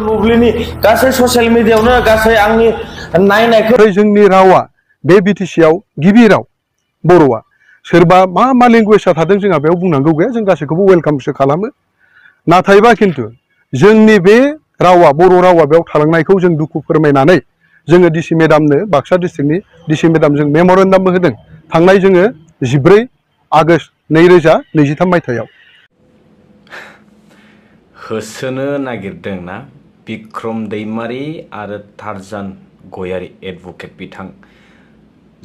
बुब्लिनि गासै ससियेल मिडियायावनो गासै आंनि नायनायखौ जोंनि रावा बे बिटिसिआव गिबि राव बर'आ सोरबा मा लेंगुवेजआ थादों जोंहा बेयाव बुंनांगौ गैया जों गासैखौबो वेलकामसो खालामो नाथायबा खिन्थु जोंनि बे रावा बर' रावा बेयाव थालांनायखौ जों दुखु फोरमायनानै जोङो डिसि मेडामनो बाक्सा डिस्ट्रिक्टनि डिसि मेडामजों मेमरेन्डामबो होदों थांनाय जोङो 14 आगष्ट 2023 मायथाइयाव होसोनो नागिरदों ना बिक्रम दैमारी आरो टारजान गयारी एडभकेट बिथां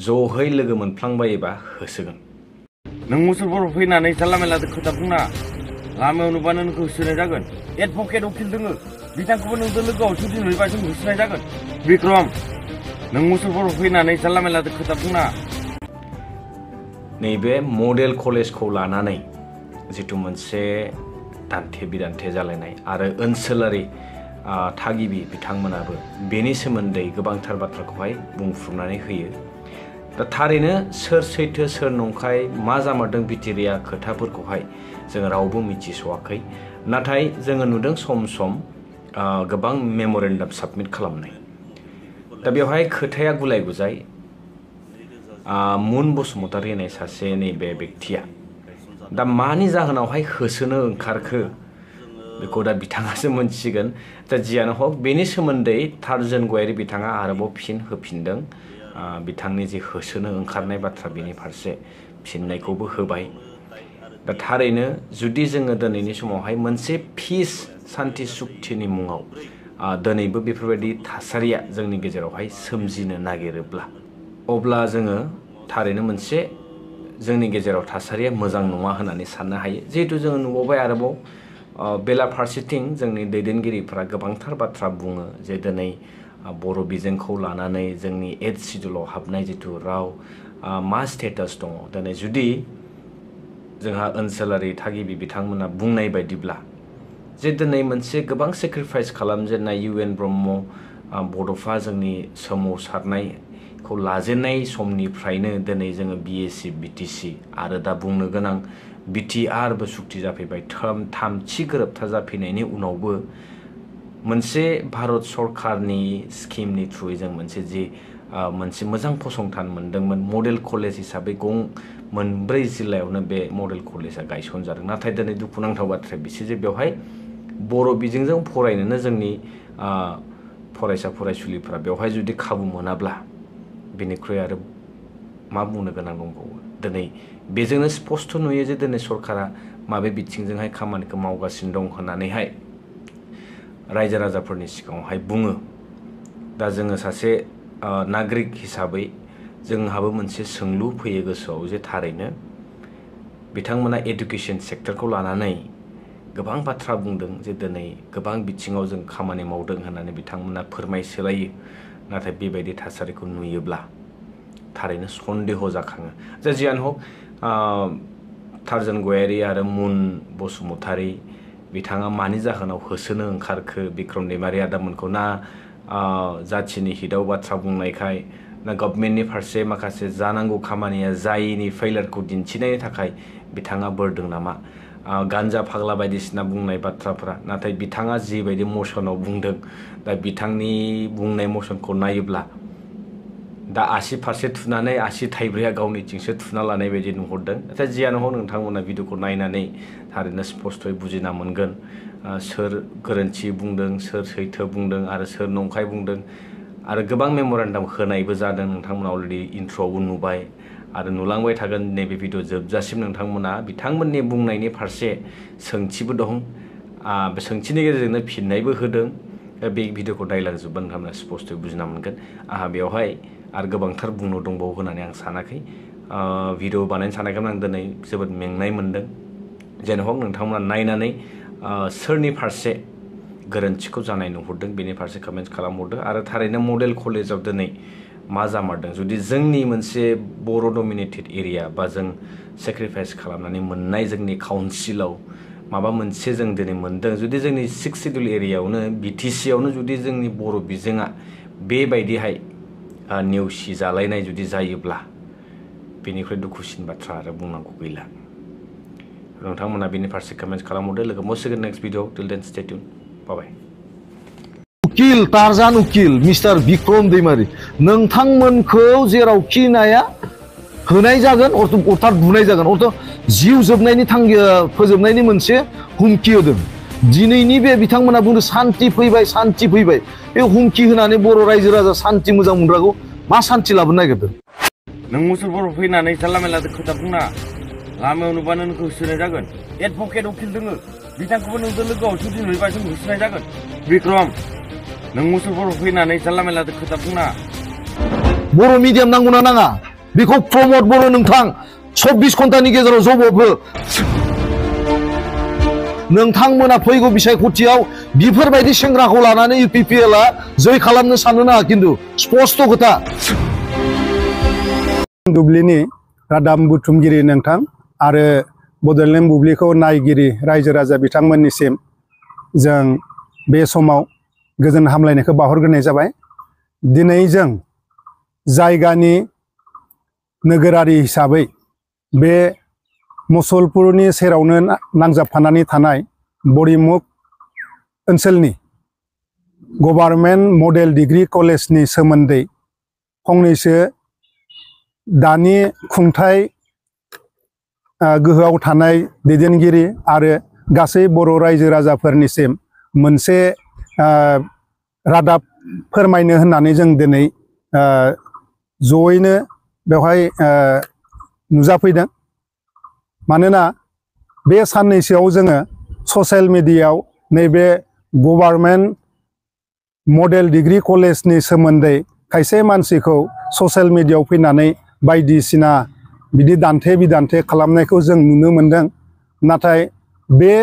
जहै लोगो मोनफ्लांबायोबा होसोगोन नों मुसलपुराव फैनानै जानला मेनला खोथा बुंना लामायाव नुबानो नोंखौ होसोनाय जागोन एडभकेट उकिल दोङो बिथांखौबो नोंजों लोगोआव जुदि नुयोबा जों होसोनाय जागोन बिक्रम नों मुसलपुराव फैनानै जानला मेनला खोथा बुंना नैबे मडेल कलेजखौ लानानै जितु मोनसे दान्थे बिदान्थे जालायनाय आरो ओनसोलारि थागिबि बिथांमोनाबो बेनि सोमोन्दै गोबांथार बाथ्राखौहाय बुंफ्रुनानै होयो दा थारैनो सोर सैथो सोर नंखाय मा जामारदों बिटिरिया खोथाफोरखौहाय जों रावबो मिथिसवाखै नाथाय जोङो नुदों सम सम गोबां मेमरेन्डाम साबमिट खालामनाय दा बेवहाय खोथाया गुलाय गुजाय मुन बसुमतारी होननाय सासे नैबे बेक्तिया दा मानि जाहोनावहाय होसोनो ओंखारखो बेखौ दा बिथाङासो मोनथिगोन दा जियानो हक बेनि सोमोन्दै टारजान गयारी बिथाङा आरोबाव फिन होफिनदों बिथांनि जे होसोनो ओंखारनाय बाथ्रा बेनि फारसे फिननायखौबो होबाय दा थारैनो जुदि जोङो दिनैनि समावहाय मोनसे पिस सान्ति सुक्तिनि मुङाव दिनैबो बेफोरबायदि थासारिया जोंनि गेजेरावहाय सोमजिनो नागिरोब्ला अब्ला जोङो थारैनो मोनसे जोंनि गेजेराव थासारिया मोजां नङा होननानै साननो हायो जिहेतु जोङो नुबावबाय आरोबाव बेलाफारसेथिं जोंनि दैदेनगिरिफोरा गोबांथार बाथ्रा बुङो जे दिनै बर' बिजोंखौ लानानै जोंनि 8th सिड्युलाव हाबनाय जितु राव मा स्टेटास दङ दिनै जुदि जोंहा ओनसोलारि थागिबि बिथांमोना बुंनाय बायदिब्ला जे दिनै मोनसे गोबां सेक्रिफाइस खालामजेननाय UN ब्रह्म बड'फा जोंनि सोमावसारनायखौ लाजेननाय समनिफ्रायनो दिनै जोङो BAC BTC आरो दा बुंनो गोनां BTRबो सुक्ति जाफैबाय थामथि गोरोबथा जाफैनायनि उनावबो मोनसे भारत सरकारनि स्किमनि थ्रुयै जों मोनसे मोजां फसंथान मोनदोंमोन मडेल कलेज हिसाबै मोनब्रै जिल्लायावनो बे मडेल कलेजआ गायसनजादों नाथाय दिनै दुखुनांथाव बाथ्राया बिसोर जे बेवहाय बर' बिजोंजों फरायनोनो जोंनि फरायसा फरायसुलिफोरा बेवहाय जुदि खाबु मोनाब्ला बेनिख्रुइ आरो मा बुंनो गोनां दंबावो दिनै बेजोंनो स्पष्ट नुयो जे दिनै सरकारा माबे बिथिंजोंहाय खामानिखौ मावगासिनो दं होननानैहाय रायजो राजाफोरनि सिगाङावहाय बुङो दा जोङो सासे नागरिक हिसाबै जोंहाबो मोनसे सोंलु फैयो गोसोआव जे थारैनो बिथांमोना एडुकेशन सेक्टरखौ लानानै गोबां बाथ्रा बुंदों जे दिनै गोबां बिथिङाव जों खामानि मावदों होननानै बिथांमोना फोरमायसोलायो नाथाय बेबायदि थासारिखौ नुयोब्ला थारैनो सन्देह जाखाङो जे जियानो हक टारजान गयारी आरो मुन बसुमतारी बिथाङा मानि जाहोनाव होसोनो ओंखारखो बिक्रम दैमारी आदामोनखौ ना जाथिनि हितआव बाथ्रा बुंनायखाय ना गभर्नमेन्टनि फारसे माखासे जानांगौ खामानिया जायैनि फेइलारखौ दिन्थिनायनि थाखाय बिथाङा बोरदों नामा गान्जा फाग्ला बायदिसिना बुंनाय बाथ्राफोरा नाथाय बिथाङा जिबायदि मसनाव बुंदों दा बिथांनि बुंनाय मसनखौ नायोब्ला दा आसि फारसे थुनानै आसि थाइब्रैया गावनिथिंसो थुना लानाय बायदि नुहुरदों नाथाय जियानो हक नोंथांमोना भिडिअखौ नायनानै थारैनो स्पष्टयै बुजिना मोनगोन सोर गोरोन्थि बुंदों सोर सैथो बुंदों आरो सोर नंखाय बुंदों आरो गोबां मेमरेन्डाम होनायबो जादों नोंथांमोना अलरेडि इन्ट्र'आवबो नुबाय आरो नुलांबाय थागोन नैबे भिडिअ जोबजासिम नोंथांमोना बिथांमोननि बुंनायनि फारसे सोंथिबो दं बे सोंथिनि गेजेरजोंनो फिननायबो होदों बे भिडिअखौ नायलांजोबबा नोंथांमोना स्पष्टयै बुजिना मोनगोन आंहा बेवहाय आरो गोबांथार बुंनो दंबावो होननानै आं सानाखै भिडिअ बानायनो सानाखैमोन आं दिनै जोबोद मेंनाय मोनदों जेन हक नोंथांमोना नायनानै सोरनि फारसे गोरोन्थिखौ जानाय नुहुरदों बेनि फारसे कमेन्ट खालामहरदो आरो थारैनो मडेल कलेजाव दिनै मा जामारदों जुदि जोंनि मोनसे बर' डमिनेटेड एरिया बा जों सेक्रिफाइस खालामनानै मोननाय जोंनि काउन्सिलाव माबा मोनसे जों दिनै मोनदों जुदि जोंनि 6th सिड्युल एरियायावनो BTCआवनो जुदि जोंनि बर' बिजोङा बेबायदिहाय नेवसि जालायनाय जुदि जायोब्ला बेनिफ्राय दुखुसिन बाथ्रा आरो बुंनांगौ गैला नोंथांमोना बेनि फारसे कमेन्ट खालामहरदो लोगो मोनसिगोन नेक्स्ट भिडिअ टिल देन स्टे टिउन बाय बाय उकिल टारजान उकिल मिस्टार बिक्रम दैमारी नोंथांमोनखौ जेरावखि नाया होनाय जागोन अर्थात बुनाय जागोन अर्थात जिउ जोबनायनि थांखि फोजोबनायनि मोनसे हुमखि होदों दिनैनि बे बिथांमोना बुंदों सान्ति फैबाय बे हुमखि होनानै बर' रायजो राजा सान्ति मोजां मोनग्राखौ मा सान्ति लाबोनो नागिरदों नों मुसुलपुराव फैनानै जानला मेनला खोथा बुंना लामायाव नुबानो नोंखौ होसोनाय जागोन एडभकेट उकिल दोङो बिथांखौबो नोंजों लोगोआव जुदि नुयोबा जों होसोनाय जागोन बिक्रम नों मुसुलपुराव फैनानै जानला मेनला खोथा बुंना बर' मिडियाम नांगौना नाङा बेखौ प्रमट बर' नोंथां 24 घन्टानि गेजेराव जबाब हो नोंथांमोना फैगौ बिसायख'थियाव बेफोरबायदि सेंग्राखौ लानानै UPPL आ जय खालामनो साननो नाङा खिन्थु स्पष्ट खोथा दुब्लिनि रादाब बुथुमगिरि नोंथां आरो बड'लेण्ड बुब्लिखौ नायगिरि रायजो राजा बिथांमोननिसिम जों बे समाव गोजोन हामलायनायखौ बावहरग्रोनाय जाबाय दिनै जों जायगानि नोगोरारि हिसाबै बे मुसलपुरनि सेरावनो नांजाबफानानै थानाय बरिमुख ओनसोलनि गभर्नमेन्ट मडेल डिग्री कलेजनि सोमोन्दै फंनैसो दानि खुंथाय गोहोआव थानाय दैदेनगिरि आरो गासै बर' रायजो राजाफोरनिसिम मोनसे रादाब फोरमायनो होननानै जों दिनै जयैनो बेवहाय नुजाफैदों मानोना बे साननैसोआव जोङो ससियेल मिडियायाव नैबे गभर्नमेन्ट मडेल डिग्री कलेजनि सोमोन्दै खायसे मानसिखौ ससियेल मिडियायाव फैनानै बायदिसिना बिदि दान्थे बिदान्थे खालामनायखौ जों नुनो मोनदों नाथाय बे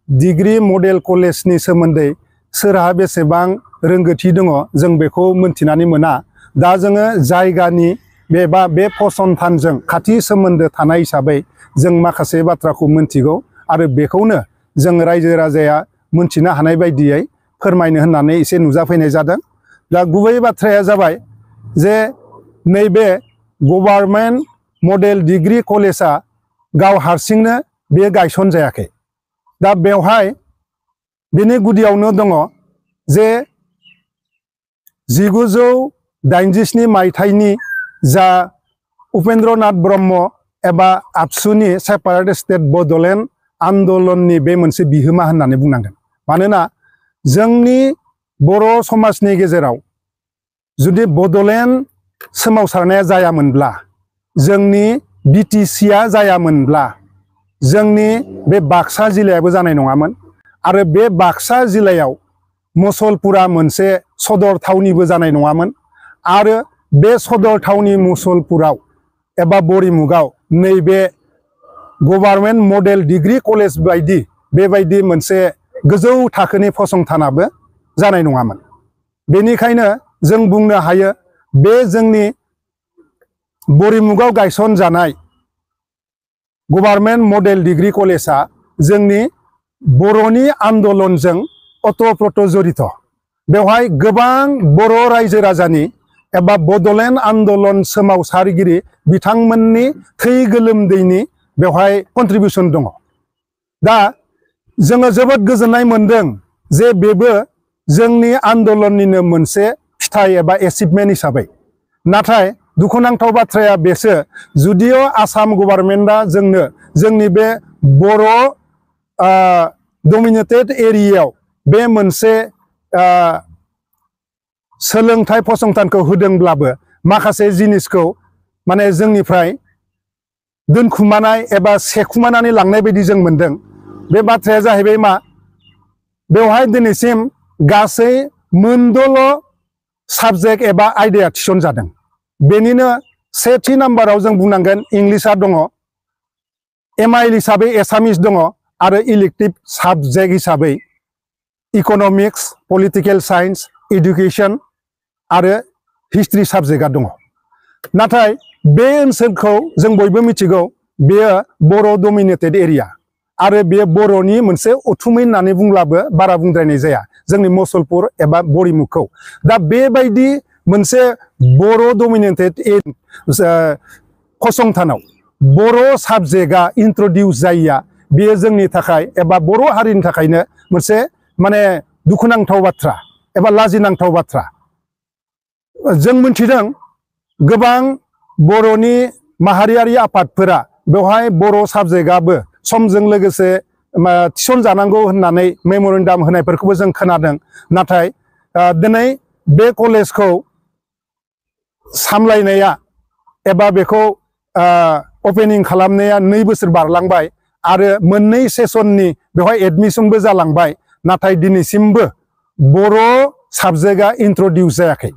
डिग्री मडेल कलेजनि सोमोन्दै सोरहा बेसेबां रोंगौथि दङ जों बेखौ मोनथिनानै मोना दा जोङो जायगानि बे फसंथानजों खाथि सोमोन्दो थानाय हिसाबै जों माखासे बाथ्राखौ मोनथिगौ आरो बेखौनो जों रायजो राजाया मोनथिनो हानाय बायदियै फोरमायनो होननानै एसे नुजाफैनाय जादों दा गुबै बाथ्राया जाबाय जे नैबे गभर्नमेन्ट मडेल डिग्री कलेजा गाव हारसिंनो बे गायसन जायाखै दा बेवहाय बेनि गुदियावनो दङ जे 1987 मायथाइनि जा उपेन्द्रनाथ ब्रह्म एबा आबसुनि सेपारेट स्टेट बड'लेण्ड आन्दलननि बे मोनसे बिहोमा होननानै बुंनांगोन मानोना जोंनि बर' समाजनि गेजेराव जुदि बड'लेण्ड सोमावसारनाया जायामोनब्ला जोंनि BTCआ जायामोनब्ला जोंनि बे बाक्सा जिल्लायाबो जानाय नङामोन आरो बे बाक्सा जिल्लायाव मुसलपुरा मोनसे सदर थावनिबो जानाय नङामोन आरो बे सदर थावनि मुसलपुराव एबा बरिमुगाव नैबे गभर्नमेन्ट मडेल डिग्री कलेज बायदि बेबायदि मोनसे गोजौ थाखोनि फसंथानाबो जानाय नङामोन बेनिखायनो जों बुंनो हायो बे जोंनि बरिमुगाव गायसन जानाय गभर्नमेन्ट मडेल डिग्री कलेजा जोंनि बर'नि आन्दलनजों अतप्रत जड़ित बेवहाय गोबां बर' रायजो राजानि एबा बड'लेण्ड आन्दलन सोमावसारगिरि बिथांमोननि थै गोलोमदैनि बेवहाय कन्ट्रिबिउसन दङ दा जोङो जोबोद गोजोननाय मोनदों जे बेबो जोंनि आन्दलननिनो मोनसे फिथाइ एबा एचिभमेन्ट हिसाबै नाथाय दुखुनांथाव बाथ्राया बेसो जुदियो आसाम गभर्नमेन्टआ जोंनो जोंनि बे बर' डमिनेटेड एरियायाव बे मोनसे सोलोंथाइ फसंथानखौ होदोंब्लाबो माखासे जिनिसखौ माने जोंनिफ्राय दोनखुमानाय एबा सेखुमानानै लांनाय बायदि जों मोनदों बे बाथ्राया जाहैबाय मा बेवहाय दिनैसिम गासै मोनद'ल' साबजेक्ट एबा आयदाया थिसनजादों बेनिनो सेथि नाम्बाराव जों बुंनांगोन इंलिशआ दङ MIL हिसाबै एसामिस दङ आरो इलेक्टिभ साबजेक्ट हिसाबै इक'नमिक्स पलिटिकेल साइन्स एडुकेशन आरो हिस्ट्रि साबजेक्टआ दङ नाथाय बे ओनसोलखौ जों बयबो मिथिगौ बेयो बर' डमिनेटेड एरिया आरो बे बर'नि मोनसे अथुमै होननानै बुंब्लाबो बारा बुंद्रायनाय जाया जोंनि मुसलपुर एबा बरिमुखखौ दा बेबायदि मोनसे बर' डमिनेटेड फसंथानाव बर' साबजेक्टआ इन्ट्रडिउस जायैया बेयो जोंनि थाखाय एबा बर' हारिनि थाखायनो मोनसे माने दुखुनांथाव बाथ्रा एबा लाजिनांथाव बाथ्रा जों मिथिदों गोबां बर'नि माहारियारि आफादफोरा बेवहाय बर' साबजेक्टआबो समजों लोगोसे थिसनजानांगौ होननानै मेम'रेन्डाम होनायफोरखौबो जों खोनादों नाथाय दिनै बे कलेजखौ सामलायनाया एबा बेखौ ओपनिं खालामनाया 2 बोसोर बारलांबाय आरो मोननै सेसननि बेवहाय एडमिशनबो जालांबाय नाथाय दिनैसिमबो बर' साबजेक्टआ इन्ट्रडिउस जायाखै